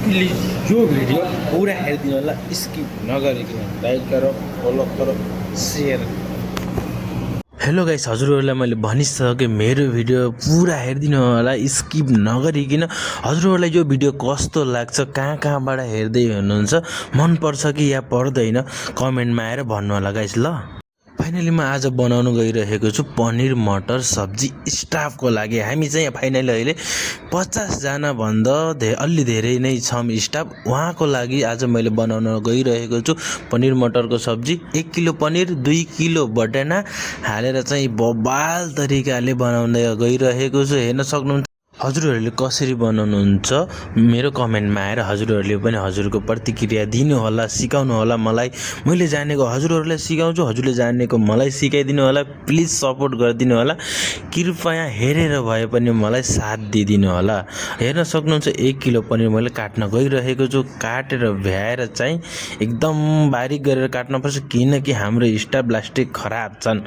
Please यो video पूरा हेरिदिनु होला, स्किप नगरिकन लाइक गर, फलो गर, सेयर। हेलो गाइस, हजुरहरूलाई मैले भनिसकेँ मेरो भिडियो पूरा हेरिदिनु होला, स्किप नगरिकन। हजुरहरूलाई यो भिडियो कस्तो लाग्छ, कहाँबाट हेर्दै हुनुहुन्छ, मन पर्छ कि या पर्दैन, कमेन्टमा आएर भन्नु होला गाइस ल। फाइनली म आज बनाउन गइरहेको छु पनिर मटर सब्जी स्टाफको लागि। हामी चाहिँ फाइनली अहिले 50 जना भन्दा अलि धेरै नै छौँ स्टाफ। उहाँको लागि आज मैले बनाउन गइरहेको छु पनिर मटरको सब्जी। 1 किलो पनिर, 2 किलो बटाना हालेर चाहिँ बबाल तरिकाले बनाउँदै गइरहेको छु। हेर्न सक्नुहुन्छ हजुरहरूले कसरी बनाउनुहुन्छ मेरो कमेन्टमा आएर हजुरहरूले पनि हजुरको प्रतिक्रिया दिनु होला, सिकाउनु होला मलाई। मैले जानेको हजुरहरूलाई सिकाउँछु, हजुरले जानेको मलाई सिकाइदिनु होला। प्लिज सपोर्ट गरिदिनु होला, कृपया हेरेर भए पनि मलाई साथ दिइदिनु होला। हेर्न सक्नुहुन्छ 1 किलो पनिर मैले काट्न गइरहेको छु। काटेर भ्याएर चाहिँ एकदम बारीक गरेर काट्नुपर्छ, किनकि हाम्रो स्टाफ प्लास्टिक खराब छन्।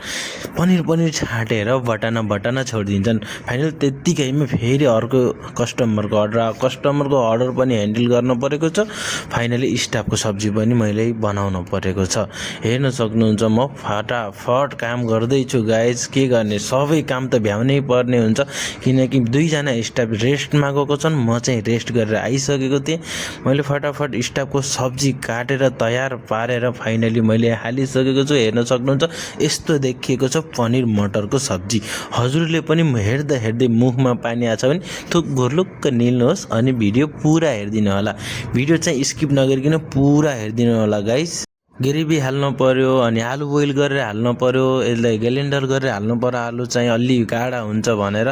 पनिर छाटेर बटाना छोडिदिन्छन्। फाइनल त्यत्तिकैमा फेरि अर्को कस्टमरको अर्डर पनि ह्यान्डल गर्न परेको छ। फाइनली स्टाफको सब्जी पनि मैले बनाउन परेको छ। हेर्न सक्नुहुन्छ म फटाफट काम गर्दैछु गाइज। के गर्ने, सबै काम त भ्याउनै पर्ने हुन्छ, किनकि 2 जना स्टाफ रेस्टमा गएको छन्। म चाहिँ रेस्ट गरेर आइसकेको थिएँ। मैले फटाफट स्टाफको सब्जी काटेर तयार पारेर फाइनली मैले हालिसकेको छु। हेर्न सक्नुहुन्छ यस्तो देखिएको छ पनिर मटरको सब्जी। हजुरले पनि हेर्दै मुखमा पानी आछ भने थुक घुर्लुक्क निल्नुहोस् अनि भिडियो पुरा हेरिदिनु होला। भिडियो चाहिँ स्किप नगरिकन पुरा हेरिदिनु होला गाइस। ग्रेभी हाल्नु पर्यो, अनि आलु बोइल गरेर हाल्नु पर्यो, यसलाई ग्यालेन्डर गरेर हाल्नु पर्यो। आलु चाहिँ अलि गाढा हुन्छ भनेर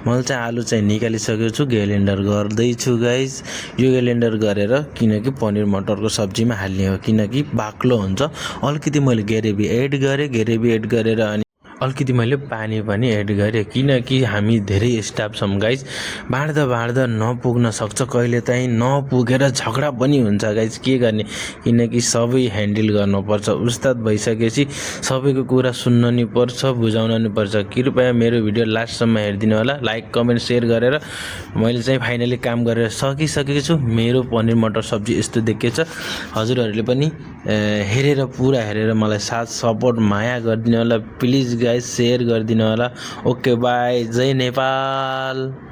मैले चाहिँ आलु चाहिँ निकालिसकेको छु, ग्यालेन्डर गर्दैछु गाइस। यो ग्यालेन्डर गरेर किनकि पनिर मटरको सब्जीमा हाल्ने हो, किनकि बाक्लो हुन्छ। अलिकति मैले ग्रेभी एड गरेर अनि अलिकति मैले पानी पनि एड गरेँ, किनकि हामी धेरै स्टाफ छौँ गाइज। बाँड्दा नपुग्न सक्छ, कहिले चाहिँ नपुगेर झगडा पनि हुन्छ गाइज। के गर्ने, किनकि सबै ह्यान्डल गर्नुपर्छ। उस्ताद भइसकेपछि सबैको कुरा सुन्न नि पर्छ, बुझाउन नि पर्छ। कृपया मेरो भिडियो लास्टसम्म हेरिदिनु होला, लाइक कमेन्ट सेयर गरेर। मैले चाहिँ फाइनली काम गरेर सकिसकेको छु। मेरो पनिर मटर सब्जी यस्तो देखिएछ। हजुरहरूले पनि पुरा हेरेर मलाई साथ सपोर्ट माया गरिदिनु होला प्लिज गाइस। सेयर गरिदिनु होला। ओके बाई, जय नेपाल।